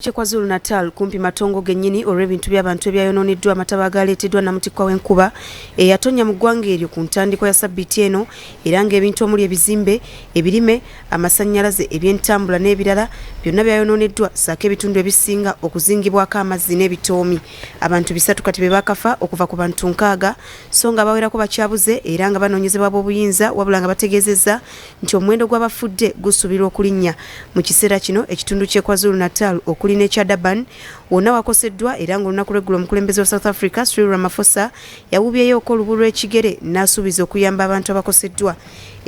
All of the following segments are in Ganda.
Ky'e KwaZulu-Natal kumpi matongo gennyini olw'ebintu by'abantu ebyayonooneddwa amataba agaleeteddwa nnamutikwa w'enkuba eyatonnya mu ggwanga eryo ku ntandikwa ya ssabbiiti eno era ng'ebintu omuli ebizimbe, ebirime, amasannyalaze, ebyentambula n'ebirala byonna byayonooneddwa ssaako ebitundu ebisinga okuzingibwako amazzi n'ebitoomi. Abantu bisatu kati be baakafa okuva ku bantu 60 so nga abawerako bakyabuze era nga banoonyezebwa ab'obuyinza wabula nga bategeezezza nti omuwendo gw'abafudde gusuubirwa okulinnya. Mu kiseera kino ekitundu ky'e KwaZulu-Natal okuli n'ekya Durban wonna wakoseddwa era ng'olunaku lw'eggulo omukulembeze wa South Africa Cyril Ramaphosa yawuubyeyooko olubu lw'ekigere n'asuubiza okuyamba abantu abakoseddwa.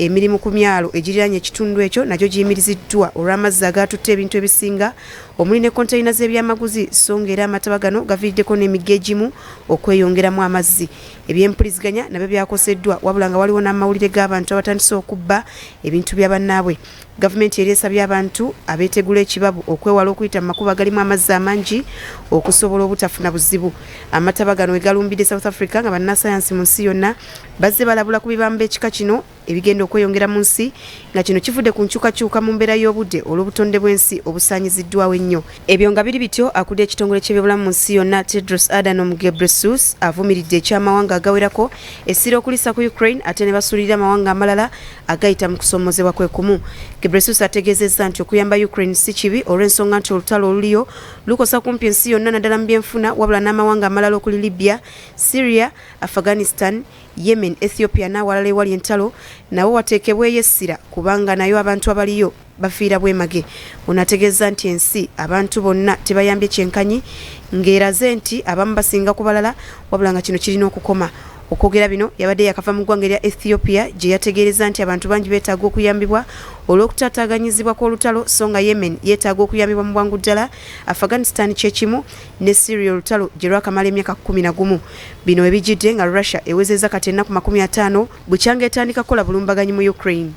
Emirimu ku myalo egiriraanye ekitundu ekyo nagyo giyimiriziddwa olw'amazzi agaatutte ebintu ebisinga omuli ne konteyina z'ebyamaguzi so ng'era amataba gano gaviiriddeko n'emigga egimu okweyongeramu amazzi. Ebyempuliziganya nabyo byakoseddwa wabula nga waliwo n'amawulire g'abantu abatandise okubba ebintu bya bannaabwe. Gavumenti eri esabye abantu abeetegula ekibabu okwewala okuyita mu makubo agalimu amazzi amangi okusobola obutafuna buzibu. Amataba gano we galumbidde South Africa nga bannasayansi mu nsi yonna bazze balabula ku bibamba ekika kino ebigenda okweyongera mu nsi nga kino kivudde ku nkyukakyuka mu mbeera y'obudde olw'obutonde bw'ensi obusaanyiziddwawo ennyo. Ebyo nga biri bityo, akulira ekitongole ky'ebyobulamu mu nsi yonna Tedros Adhanom Ghebreyesus avumiridde eky'amawanga agawerako essira okulissa ku Ukraine ate ne basuulirira amawanga amalala agayita mu kusoomoozebwa kwe kumu. Ghebreyesus ategeezezza nti okuyamba Ukraine si kibi olw'ensonga nti olutalo oluliyo lukosa kumpi ensi yonna naddala mu byenfuna wabula n'amawanga amalala okuli Libya, Syria, Afghanistan, Yemen, Ethiopia n'awalala ewali entalo nawo wateekebweyo essira kubanga nayo abantu abaliyo bafiira bwemage. Ono ategeezza nti ensi abantu bonna tebayambye kyenkanyi ng'eraze nti abamu basinga ku balala wabula nga kino kirina okukoma. Okwogera bino yabadde yakava mu ggwanga erya Ethiopia gye yategeerezza nti abantu bangi beetaaga okuyambibwa olw'okutaataaganyizibwa kw'olutalo so nga Yemen yeetaaga okuyambibwa mu bwangu ddala, Afghanistan kye kimu ne Syria olutalo gye lwakamala emyaka 11. Bino we bijjidde nga Russia ewezezza kati ennaku 50 bukyanga etandika kukola bulumbaganyi mu Ukraine.